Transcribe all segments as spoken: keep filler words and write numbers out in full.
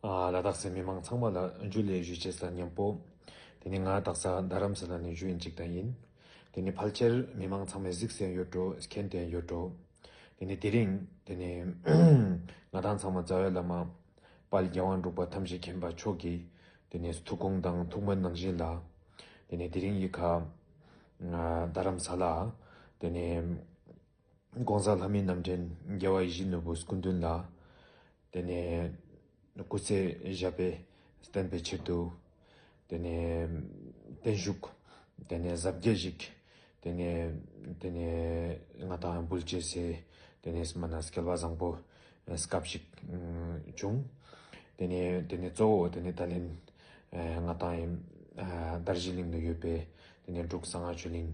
ཨ། ལ་དྭགས་སི་མི་མང་ཚང་མ་ལ་ཇུ་ལེ་ཞུ་ཅེས་ལ་མཉམ་པོ། དེ་ནས་ང་དག་ས་རྡ་རམ་ས་ལ་ནས་ཞུ་ཡིན་ཅིག་དང་ཡིན། དེ་ནས་ཕལ་ཆེར་མི་མང་ཚང་མས་གཟིགས་ཟིན་ཡོད་འགྲོ། མཁྱེན་ཏེ་ཡོད་འགྲོ། དེ་ནས་དེ་རིང་དེ་ནས་ང་དང་ཚང་མ་རྩ་བའི་བླ་མ་དཔལ་རྒྱལ་དབང་འབྲུག་པ་ཐམས་ཅད་མཁྱེན་པ་མཆོག་གི་དེ་ནས་ཐུགས་དགོངས་དང་ཐུགས་སྨོན་ནང་བཞིན་ལ། དེ་ནས་དེ་རིང་ཡི་ཁ་རྡ་རམ་ས་ལ་དེ་ནས་༸གོང་ས་ལྷ་མིའི་རྣམ་འདྲེན་རྒྱལ་བ་ཡིད་བཞིན་ནོར་བུ་སྐུ་མདུན་ལ། དེ་ནས་སྐུ་ཚེ་ཞབས་པད་བརྟན་པའི་ཆེད་དུ། དེ་ནས་བརྟན་བཞུགས། དེ་ནས་གཟབ་རྒྱས་ཤིག་དེ་ནས་དེ་ནས་ང་དང་འབུལ་ཅེས་སེ། དེ་ནས་མ་ན་སྐལ་བ་བཟང་པོ་སྐབས་ཤིག་བྱུང་། དེ་ནས་དེ་ནས་གཙོ་བོ་དེ་ནས་ད་ལན་ང་དང་ཡིན་དར་ཞིང་གླིང་དུ་ཡོད་པའི་དེ་ནས་འབྲུག་གསང་སྔགས་ཆོས་གླིང་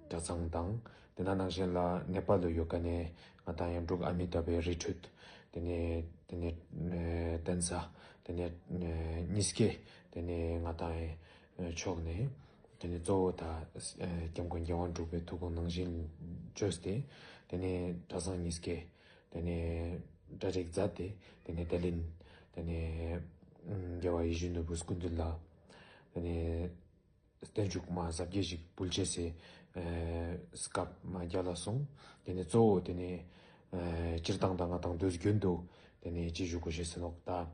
གྲྭ་ཚང་དང་། དེ་ན་ནང་བཞིན་ལ་ནེ་པཱལ་དུ་ཡོད་མཁན་ནས་ང་དང་ཡང་འབྲུག་ཨ་མི་ཏཱབ་པའི་རི་ཁྲོད། དེ་ནས་དེ་ནས་ཨེ་གདན་ས། དེ་ནས་ཨེ་གཉིས་ཀའི་དེ་ནས་ང་དང་ཡང་ཕྱོགས་ནས། དེ་ནས་གཙོ་བོ་ད་ཨེ་༸སྐྱབས་མགོན་རྒྱལ་དབང་འབྲུག་པའི་ཐུགས་དགོངས་ནང་བཞིན་བཅོས་ཏེ། དེ་ནས་གྲྭ་ཚང་གཉིས་ཀའི་དེ་ནས་གྲ་སྒྲིག་མཛད་དེ། དེ་ནས་དེ་ལན་དེ་ནས་རྒྱལ་བ་ཡིད་བཞིན་ནོར་བུ་སྐུ་མདུན་ལ་དེ་ནས། བརྟན་བཞུགས་མ་གཟབ་རྒྱས་ཤིག་འབུལ་ཅེས་སེ། ཨེ་སྐབས་མ་རྒྱ་ལ་སོང་། དེ་ནས་གཙོ་བོ་དེ་ནས་ཨེ་སྤྱིར་བཏང་དང་ང་དང་དུས་རྒྱུན་དུ་དེ་ནས་ཅི་ཞུ་དགོས་ཤེས་ཟེར་ནོག་ད།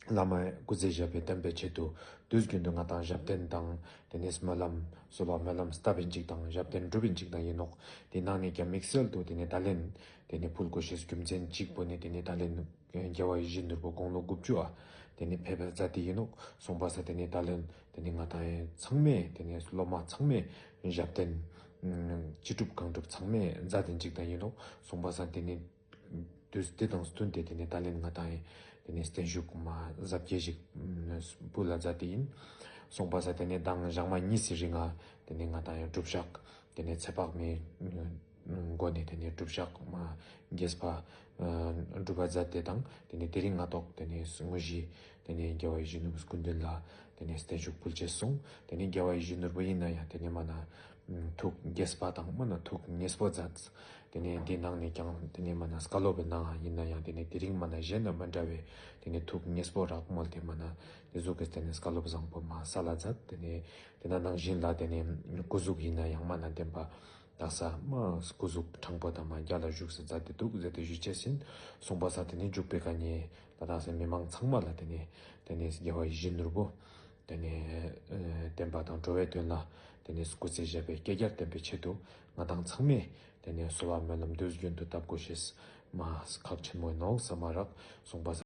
བླ་མ་སྐུ་ཚེ་ཞབས་པད་བརྟན་པའི་ཆེད་དུ་དུས་རྒྱུན་དུ་ང་དང་ཞབས་བརྟན་དང་དེ་ནས་སྨོན་ལམ་གསོལ་བ་སྨོན་ལམ་བཏབ་པིན་ཅིག་དང་ཞབས་བརྟན་སྒྲུབ་པིན་ཅིག་དང་ཡིན་ནོག་དེ་ནང་ནས་ཀྱང་དམིགས་བསལ་དུ་དེ་ནས་ད་ལན་དེ་ནས་ཕུལ་དགོས་ཤེས་རྒྱུ་མཚན་གཅིག་པོ་ནི་དེ་ནས་ད་ལན། རྒྱལ་བ་ཡིད་བཞིན་ནོར་བུ་དགུང་ལོ་དགུ་བཅུ་ཨ། དེ་ནས་ཕེབས་པའི་མཛད་དེ་ཡིན་ནོག་སོང་པ་ས་དེ་ནས་ད་ལན་དེ་ནས་ང་དང་ཡང་ཚང་མས་དེ་ནས་སློབ་མ་ཚང་མས་ཞབས་བརྟན། ཅི་སྒྲུབ་གང་སྒྲུབ་ཚང་མས་མཛད་དེ་འཇིག་དང་ཡིན་ནོག་སོང་པ་ས་དེ་ནས་དུས་དེ་དང་བསྟུན་ཏེ་དེ་ནས་ད་ལན་ང་དང་ཡང་དེ་ནས་བརྟན་བཞུགས་མ་གཟབ་རྒྱས་ཤིག་ཕུལ་ལ་མཛད་དེ་ཡིན། སོང་པ་ས་དེ་ནས་མདང་ཞག་མ་གཉིས་སི་རིང་ང་དེ་ནས་ང་དང་ཡང་སྒྲུབ་ཞག་དེ་ནས་ཚེ་དཔག་མེད་སྒོ་ནས་དེ་ནས་སྒྲུབ་ཞག་མ་རྒྱས་པ་སྒྲུབ་པ་མཛད་དེ་དང་། དེ་ནས་དེ་རིང་སྔ་ཐོག་དེ་ནས་དངོས་གཞི་དེ་ནས་རྒྱལ་བ་ཡིད་བཞིན་ནོར་བུ་སྐུ་མདུན་ལ་དེ་ནས་བརྟན་བཞུགས་ཕུལ་ཅེས་སོང་། དེ་ནས་རྒྱལ་བ་ཡིད་བཞིན་ནོར་བུ་ཡིན་ན་ཡང་དེ་ནས་མ་ན་ཐུགས་དགྱེས་པ་དང་མ་ན་ཐུགས་མཉེས་པོ་མཛད། དེ་ནས་འདི་ནང་ནས་ཀྱང་དེ་ནས་མ་ན་བཀའ་སློབ་པའི་ནང་ཡིན་ན་ཡང་དེ་ནས་དེ་རིང་མ་ན་གཞན་དང་མ་འདྲ་བའི་དེ་ནས་ཐུགས་མཉེས་པོ་རག་མོལ་དེ་མ་ན་དེ་ཟུག་གི་དེ་ནས་བཀའ་སློབ་བཟང་པོ་མ་ས་ལ་མཛད། དེ་ནས་དེ་ན་ནང་བཞིན་ལ་དེ་ནས་སྐུ་གཟུགས་ཡིན་ན་ཡང་མ་ན་བདེན་པ། དག་ས་མ་སྐུ་གཟུགས་དྲང་པོ་དང་མ་རྒྱ་ལ་བཞུགས་སུ་མཛད་དེ་འདུག་ཟེར་ཏེ་ཞུ་ཅེས་ཡིན། སོང་པ་ས་དེ་ནས་འཇུག་པའི་ཁ་ཉེ་ལ་དག་ས་མི་མང་ཚང་མ་ལ་དེ་ནས་དེ་ནས་རྒྱལ་བ་ཡིད་བཞིན་ནོར་བུ་དེ་ནས་བདེན་པ་དང་འགྲོ་བའི་དོན་ལ་དེ་ནས་སྐུ་ཚེ་ཞབས་པད་བསྐལ་བརྒྱར་བརྟན་པའི་ཆེད་དུ་ང་དང་ཚང་མས་དེ་ནས་གསོལ་བ་སྨོན་ལམ་དུས་རྒྱུན་དུ་བཏབ་དགོས་ཤེས་མ་ཁག་ཆེན་མོ་ཡིན་ནོག་ས་མ་རག་སོང་པ་ས།